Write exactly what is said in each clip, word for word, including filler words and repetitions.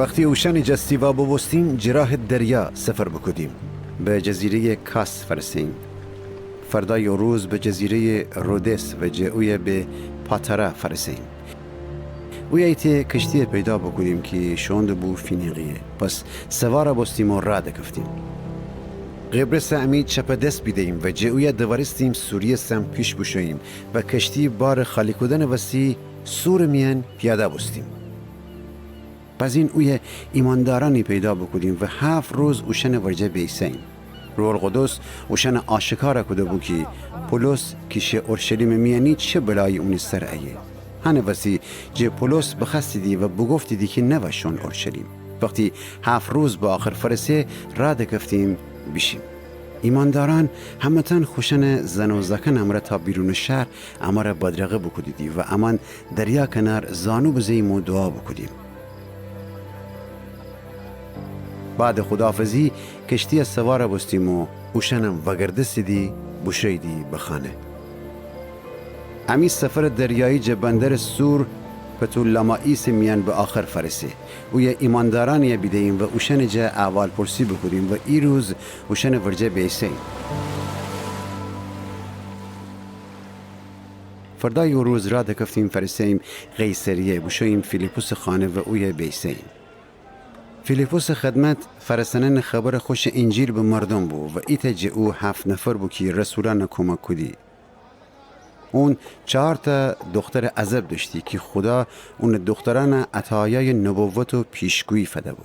وختی اوشأنٚ جا سیوا بوبوستیم، جٚه راهٚ دریا سفر بوکودیم، به جزیره‌یٚ کاس فأرسه‌ییم. فردایٚ او روز به جزیره‌یٚ رودس و جٚه اویه به پاتارا فأرسه‌ییم. اویه ایتأ کشتی‌یَ پیدا بوکودیم کی شوئوندوبو فینیقیه. پس سوارَ بوستیم و راه دکفتیم. قبرسَ امی چپه دس بیده‌ییم و جٚه اویه دوأریستیم سوریه سمت پیش بوشوییم و کشتی بارٚ خالی کودنٚ وسی سورٚ میأن پیاده بوستیم. بزین اویه ایماندارأنی پیدا بوکودیم و هفت روز اوشأنٚ ورجه بیسه‌ییم. روح‌القدس اوشأنَ آشکارَ کوده‌بو کی پولس کی شه اورشلیمٚ میأنی چه بلایی اونی سر ایه. هنٚ وسی جٚه پولس بخوأستیدی و بوگفتیدی کی نوا شون اورشلیم. وختی هفت روز به آخر فأرسه، راه دکفتیم بیشیم. ایماندارأن همه‌تأن خوشأنٚ زن و زأکأنٚ امرأ تا بیرونٚ شهر امرأ بدرقه بوکودیدی و امأن دریا کنار زانو بزه‌ییم و دوعا بوکودیم. بعدٚ خوداحافظی کشتی‌یَ سوارَ بوستیم و اوشأنم وأگردستیدی، بوشوییدی به خانه. امی سفرٚ دریایی جٚه بندرٚ سور پتولامائیسٚ میأن به آخر فأرسه. اویه ایماندارأنی‌یَ بیده‌ییم و اوشأنٚ جا احوالپرسی بوکودیم و ای روز اوشأنٚ ورجه بیسه‌ییم. فردایٚ او روز راه دکفتیم فأرسه‌ییم قیصریه، بوشوییم فیلیپسٚ خانه و اویه بیسه‌ییم. فیلیپسٚ خدمت فأرسأنأنٚ خبرٚ خوشٚ اینجیل به مردوم بو و ایتأ جٚه او هفت نفر بو کی رسولأنَ کومک کودی. اون چارتأ دوخترٚ عزب دأشتی کی خودا اونٚ دوخترأنَ عطایایٚ نبوت و پیشگویی فده‌بو.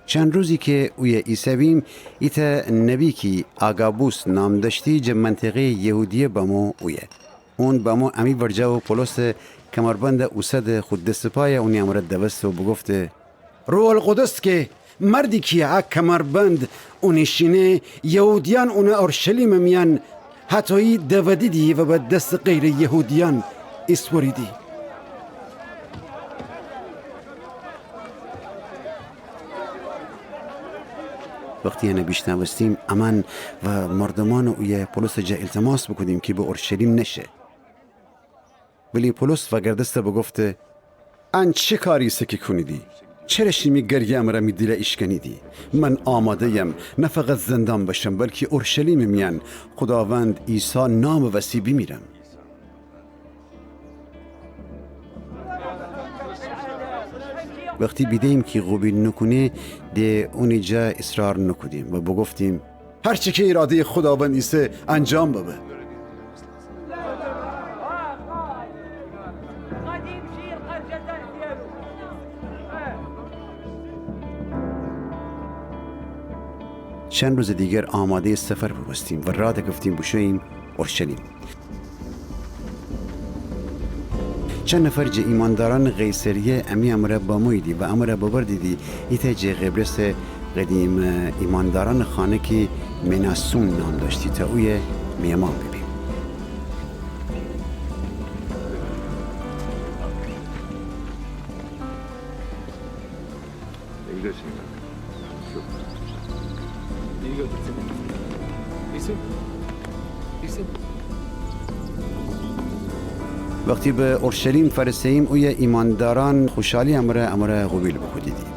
چند روزی کی اویه ایسه‌بیم، ایتأ نبی کی آگابوس نام دأشتی جٚه منطقه‌یٚ یهودیه بمو اویه. اون بمو امی ورجه و پولسٚ کمربندَ اوسده، خو دس و پایَ اونی امرأ دوسته و بوگفته: روح‌القدس کی مردی کی ا کمربند اونی شینه، یهودیأن اونَ اورشلیمٚ میأن هطویی دودیدی و به دستٚ غیرٚ یهودیأن ایسپریدی. وختی انَ بیشنوستیم، امأن و مردومأنٚ اویه پولسٚ جا ایلتماس بوکودیم کی به اورشلیم نشه. ولی پولس وأگردسته بوگفته: ان چه کاری ایسه کی کونیدی؟ چره شیمی گریه امرأ می دیلَ ایشکنیدی؟ من آماده‌یم نه فقط زندان بشم، بلکی اورشلیمٚ میأن خوداوند عیسی نامٚ وسی بیمیرم. وختی بیده‌ییم کی قوبیل نوکونه، د اونی جا اصرار نوکودیم و بوگفتیم: هر چی کی اراده‌یٚ خوداوند ایسه، انجام ببه. چند روزٚ دیگر آماده‌یٚ سفر بوبوستیم و راه دکفتیم بوشوییم اورشلیم. چند نفر جٚه ایماندارأنٚ قیصریه امی امرأ بموییدی و امرأ ببردیدی ایتأ جٚه قبرسٚ قدیمٚ ایماندارأنٚ خانه کی مناسون نام دأشتی تا اویه میهمان بیبیم. وختی به اورشلیم فأرسه‌ییم، اویه ایماندارأن خوشحالی امرأ امرأ قوبیل بوکودیدی.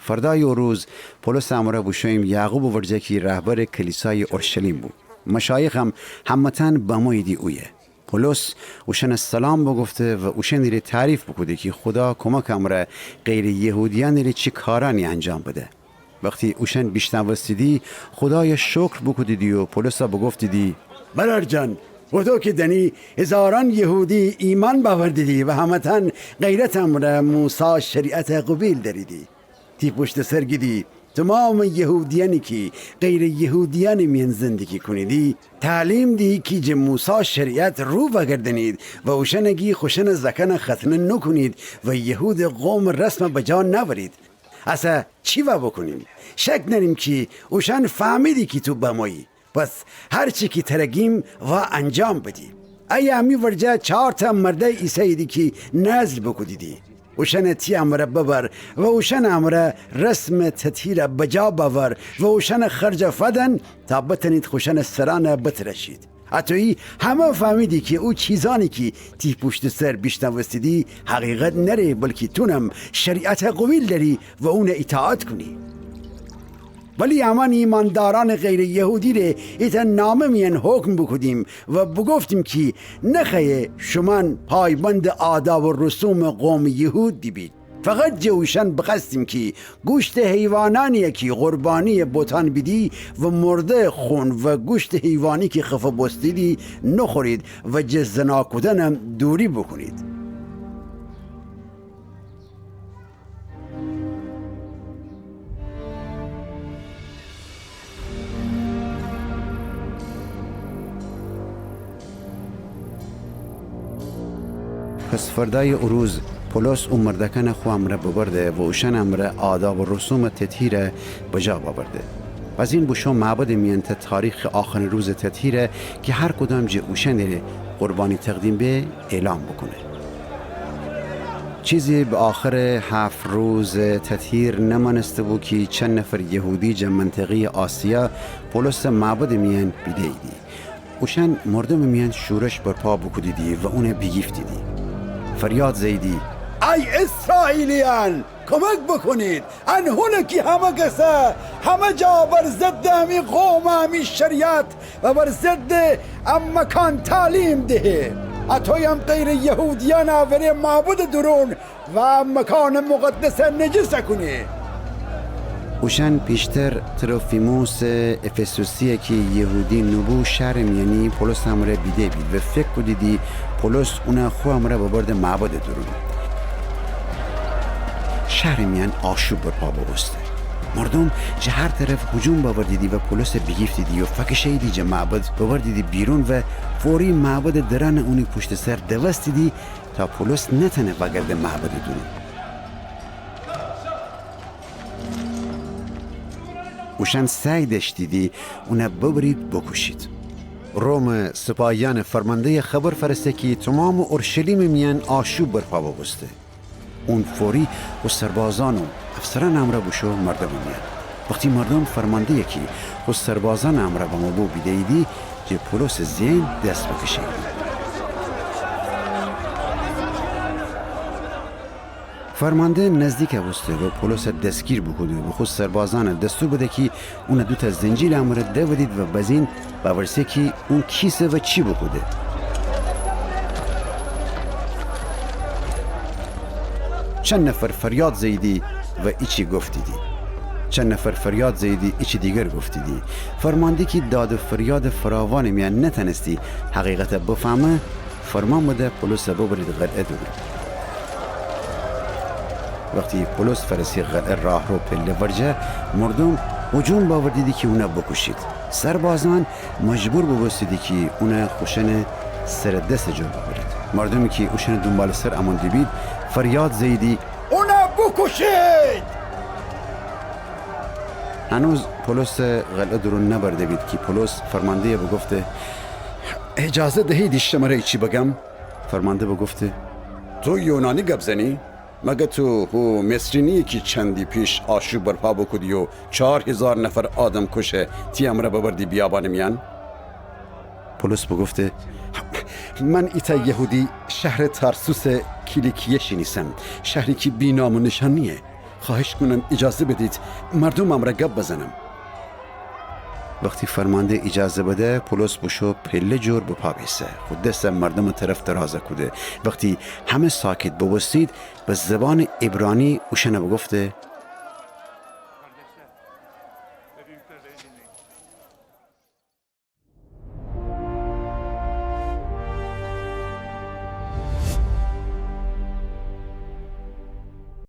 فردایٚ او روز پولسٚ امرأ بوشوییم یعقوبٚ ورجه کی رهبرٚ کلیسایٚ اورشلیم بو. مشایخم همه‌تأن بموییدی اویه. پولس اوشأنَ سلام بوگفته و اوشأنی‌ره تعریف بوکوده کی خودا کومکٚ امرأ غیرٚ یهودیأنی‌ره چی کارأنی انجام بده. وختی اوشأن بیشنوستیدی، خودایَ شکر بوکودیدی و پولسَ بوگفتیدی: برأرجان، هوطو کی دأنی هیزارأن یهودی ایمأن بأوردیدی و همه‌تأن غیرتٚ امرأ موسی شریعتَ قوبیل دأریدی. تی پشتٚ سر گیدی تومامٚ یهودیأنی کی غیرٚ یهودیأنٚ میأن زندگی کونیدی، تعلیم دی کی جٚه موسی شریعت رو وأگردأنید و اوشأنَ گی خوشأنٚ زأکأنَ ختنه نوکونید و یهودٚ قومٚ رسمَ بجا نأورید. اسه چی وا بوکونیم؟ شک نأریم کی اوشأن فهمیدی کی تو بمویی. پس هر چی کی تره گیم وا انجام بدی. ایه امی ورجه چارتأ مردأی ایسه‌ییدی کی نذر بوکودیدی. اوشأنه تی امرأ ببر و اوشأنٚ امرأ رسمٚ تطهیرَ بجا بأور و اوشأنٚ خرجَ فدن تا بتأنید خوشأنٚ سرأنَ بترأشید. اطویی همه فهمیدی کی او چیزأنی کی تی پوشتٚ سر بیشنوستیدی حقیقت نأره، بلکی تونم شریعتَ قوبیل دأری و اونَ ایطاعت کونی. ولی امأن ایماندارأنٚ غیرٚ یهودی ره ایتأ نامه میأن حکم بوکودیم و بوگفتیم کی نخوأیه شومأن پایبندٚ آداب و رسومٚ قومٚ یهود بیبید. فقط جٚه اوشأن بخوأستیم کی گوشتٚ حیوانأنیی کی قربانییٚ بتأن بیدی و مرده‌یٚ خون و گوشتٚ حیوانی کی خفه بوستیدی نوخورید و جٚه زنا کودنم دوری بوکونید. پس فردأیٚ او روز پولس او مردأکأنَ خو امرأ ببرده و اوشأنٚ امرأ آداب و رسومٚ تطهیرَ بجا بأورده. بزین بوشو معبدٚ میأن تا تاریخٚ آخرین روزٚ تطهیرَ کی هر کدام جٚه اوشأنٚ ره قربانی تقدیم به، اعلام بوکونه. چیزی به آخرٚ هفت روزٚ تطهیر نمأنسته‌بو کی چند نفرٚ یهودی جٚه منطقه‌یٚ آسیا پولسَ معبدٚ میأن بیده‌ییدی. اوشأن مردومٚ میأن شورش برپا بوکودیدی و اونَ بیگیفتیدی. فریاد زه‌ییدی: ای اسرائیلیأن، کمک بوکونید! ان هونه کی همه کسه، همه جا بر ضدٚ امی قوم، امی شریعت و بر ضدٚ ا مکان تعلیم دهه. اطویم غیرٚ یهودیأن اوره معبدٚ دورون و ا مکانٚ مقدسَ نجس کونه. اوشأن پیشتر تروفیموسٚ افسوسیی کی یهودی نوبو شهرٚ میأنی پولسٚ امرأ بیده بید و فکر کودیدی پولس اونَ خو امرأ ببرده معبدٚ دورون. شهرٚ میأن آشوب برپا بوبوسته. مردوم جٚه هر طرف هجوم بأوردیدی و پولسَ بیگیفتیدی و فکشه‌ییدی جٚه معبد، ببردیدی بیرون و فوری معبدٚ درأنَ اونی پوشتٚ سر دوستیدی تا پولس نتأنه وأگرده معبدٚ دورون. اوشأن سعی دأشتیدی اونَ ببرید بوکوشید. رومٚ سپاهیأنٚ فرمانده‌یَ خبر فأرسه کی تومامٚ اورشلیمٚ میأن آشوب برپا بوبوسته. اون فوری خو سربازأن و افسرأنٚ امرأ بوشو مردومٚ میأن. وختی مردوم فرمانده‌یَ کی خو سربازأنٚ امرأ بمو بو بیده‌ییدی، جٚه پولسٚ ذهن دس بکشه‌ییدی. فرمانده نزدیک بوسته و پولسَ دستگیر بوکوده و خو سربازأنَ دستور بده کی اونَ دوتأ زنجیرٚ امرأ دودید و بزین وورسه کی اون کیسه و چی بوکوده. چند نفر فریاد زه‌ییدی و ایچی گفتیدی. چند نفر فریاد زه‌ییدی، ایچی دیگر گفتیدی. فرمانده کی داد و فریادٚ فراوانٚ میأن نتأنستی حقیقتَ بفهمه، فرمان بده پولسَ ببرید قلعه دورون. وختی پولس فأرسی قلعه راهرو پله ورجه، مردوم هجوم بأوردیدی کی اونَ بوکوشید. سربازأن مجبور بوبوستیدی کی اونَ خوشأنٚ سرٚ دسٚ جور ببرید. مردومی کی اوشأنٚ دونبالٚ سر امون دیبید فریاد زه‌ییدی: اونَ بوکوشید! هنوز پولسَ قلعه دورون نبرده‌بید کی پولس فرمانده‌یَ بوگفته: اجازه دهیدی شمره ایچی بگم؟ فرمانده بوگفته: تو یونانی گب زنی؟ مگه تو هو مصری نییی کی چندی پیش آشوب برپا بوکودی و چار هیزار نفر آدمکوشَ تی امرأ ببردی بیابانٚ میأن؟ پولس بوگفته: من ایتأ یهودی شهرٚ تارسوسٚ کیلیکیه شینیسم، شهری کی بی نام و نیشأن نییه. خوأهش کونم ایجازه بدید مردومٚ امرأ گب بزنم. وختی فرمانده ایجازه بده، پولس بوشو پله جور به پا بیسه، خو دسَ مردومٚ طرف درازَ کوده. وختی همه ساکت بوبوستید، به زبانٚ عبرانی اوشأنَ بوگفته: